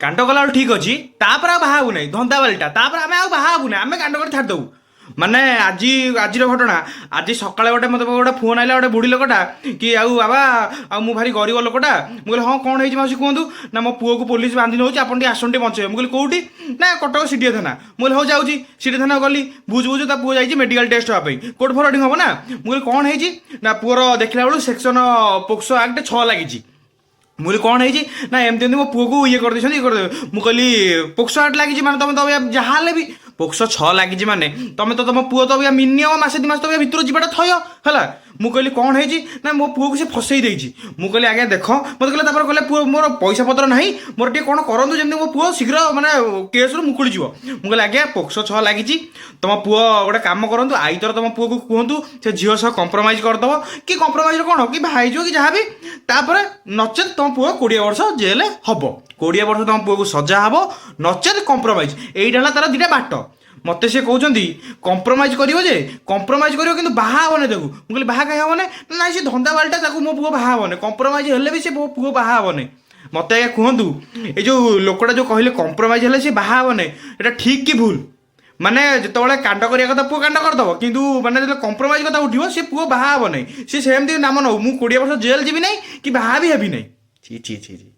କାଣ୍ଡ କଲା ବେଳକୁ ଠିକ ଅଛି, ତାପରେ ଆଉ ବାହା ହେବୁ ନାହିଁ। ଧନ୍ଦାବାଲିଟା, ତାପରେ ଆମେ ଆଉ ବାହା ହେବୁ ନାହିଁ, ଆମେ କାଣ୍ଡ କରି ଛାଡ଼ିଦେବୁ। ମାନେ ଆଜି ଆଜିର ଘଟଣା, ଆଜି ସକାଳେ ଗୋଟେ ମୋତେ ଗୋଟେ ଫୋନ୍ ଆଇଲା, ଗୋଟେ ବୁଢ଼ୀ ଲୋକଟା କି, "ଆଉ ବାବା, ଆଉ ମୁଁ ଭାରି ଗରିବ ଲୋକଟା।" ମୁଁ କହିଲି, "ହଁ, କ'ଣ ହେଇଛି ମାଉସୀ, କୁହନ୍ତୁ।" ନା, "ମୋ ପୁଅକୁ ପୋଲିସ ବାନ୍ଧି ନେଉଛି, ଆପଣ ଟିକେ ଆସନ୍ତୁ, ଟିକେ ବଞ୍ଚେଇବେ।" ମୁଁ କହିଲି, "କୋଉଠି?" ନା, "କଟକ ସିଡିଏ ଥାନା।" ମୁଁ କହିଲି, "ହଉ, ଯାଉଛି।" ସିଡିଏ ଥାନା ଗଲି। ବୁଝୁ ବୁଝୁ ତା ପୁଅ ଯାଇଛି ମେଡିକାଲ ଟେଷ୍ଟ ହେବା ପାଇଁ। କୋର୍ଟ ଫରୱାର୍ଡିଂ ହବ ନା। ମୁଁ କହିଲି, "କ'ଣ ହେଇଛି?" ନା, ପୁଅର ଦେଖିଲା ବେଳକୁ ସେକ୍ସନ ପୋକ୍ସୋ ଆକ୍ଟ 6 ଲାଗିଛି। ମୁଁ କହିଲି, "କ'ଣ ହେଇଛି?" ନା, "ଏମିତି ଏମିତି ମୋ ପୁଅକୁ ଇଏ କରିଦେଇଛନ୍ତି, ଇଏ କରିଦେବେ।" ମୁଁ କହିଲି, "ପୋକ୍ସୋ ଆକ୍ଟ ଲାଗିଛି ମାନେ ତମେ ତ ଯାହା ହେଲେ ବି, ପୋକ୍ସୋ 6 ଲାଗିଛି ମାନେ ତମେ ତ ତମ ପୁଅ ତ ମିନିମମ୍ ମାସେ 2 ମାସ ତ ଭିତରୁ ଯିବାଟା ଥୟ ହେଲା।" ମୁଁ କହିଲି, "କ'ଣ ହେଇଛି?" ନା, "ମୋ ପୁଅକୁ ସେ ଫସେଇ ଦେଇଛି।" ମୁଁ କହିଲି, "ଆଜ୍ଞା ଦେଖ।" ମୋତେ କହିଲେ, ତାପରେ କହିଲେ, "ପୁଅ ମୋର ପଇସା ପତ୍ର ନାହିଁ, ମୋର ଟିକେ କ'ଣ କରନ୍ତୁ ଯେମିତି ମୋ ପୁଅ ଶୀଘ୍ର ମାନେ କେସ୍ରୁ ମୁକୁଳିଯିବ।" ମୁଁ କହିଲି, "ଆଜ୍ଞା, ପୋକ୍ସୋ 6 ଲାଗିଛି ତମ ପୁଅ, ଗୋଟେ କାମ କରନ୍ତୁ, ଆଇତର ତମ ପୁଅକୁ କୁହନ୍ତୁ ସେ ଝିଅ ସହ କମ୍ପ୍ରମାଇଜ କରିଦେବ କି କମ୍ପ୍ରମାଇଜର କ'ଣ କି ବାହା ହେଇଯିବ କି ଯାହା ବି, ତାପରେ ନଚେତ୍ ତମ ପୁଅ 20 ବର୍ଷ ଜେଲ୍ ହବ। 20 ବର୍ଷ ତମ ପୁଅକୁ ସଜା ହବ, ନଚେତ୍ କମ୍ପ୍ରମାଇଜ। ଏଇଟା ହେଲା ତାର 2ଟା ବାଟ।" ମତେ ସେ କହୁଛନ୍ତି, କମ୍ପ୍ରମାଇଜ କରିବ ଯେ, କମ୍ପ୍ରମାଇଜ କରିବ କିନ୍ତୁ ବାହା ହବନି ତାକୁ। ମୁଁ କହିଲି, "ବାହା କାହିଁ ହବନି?" "ନାଇଁ, ସେ ଧନ୍ଦାବାଲିଟା, ତାକୁ ମୋ ପୁଅ ବାହା ହବନି। କମ୍ପ୍ରମାଇଜ ହେଲେ ବି ସେ ମୋ ପୁଅ ବାହା ହବନି।" ମତେ ଆଜ୍ଞା କୁହନ୍ତୁ, ଏ ଯୋଉ ଲୋକଟା ଯୋଉ କହିଲେ କମ୍ପ୍ରମାଇଜ ହେଲେ ସେ ବାହା ହବନି, ଏଇଟା ଠିକ କି ଭୁଲ? ମାନେ ଯେତେବେଳେ କାଣ୍ଡ କରିବା କଥା ପୁଅ କାଣ୍ଡ କରିଦବ, କିନ୍ତୁ ମାନେ ଯେତେବେଳେ କମ୍ପ୍ରମାଇଜ କଥା ଉଠିବ, ସେ ପୁଅ ବାହା ହବ ନାହିଁ। ସେ ସେମିତି ନାମ ନଉ, ମୁଁ 20 ବର୍ଷ ଜେଲ୍ ଯିବି ନାହିଁ କି ବାହା ବି ହେବି ନାହିଁ। ଛି ଛି ଛି ଛି।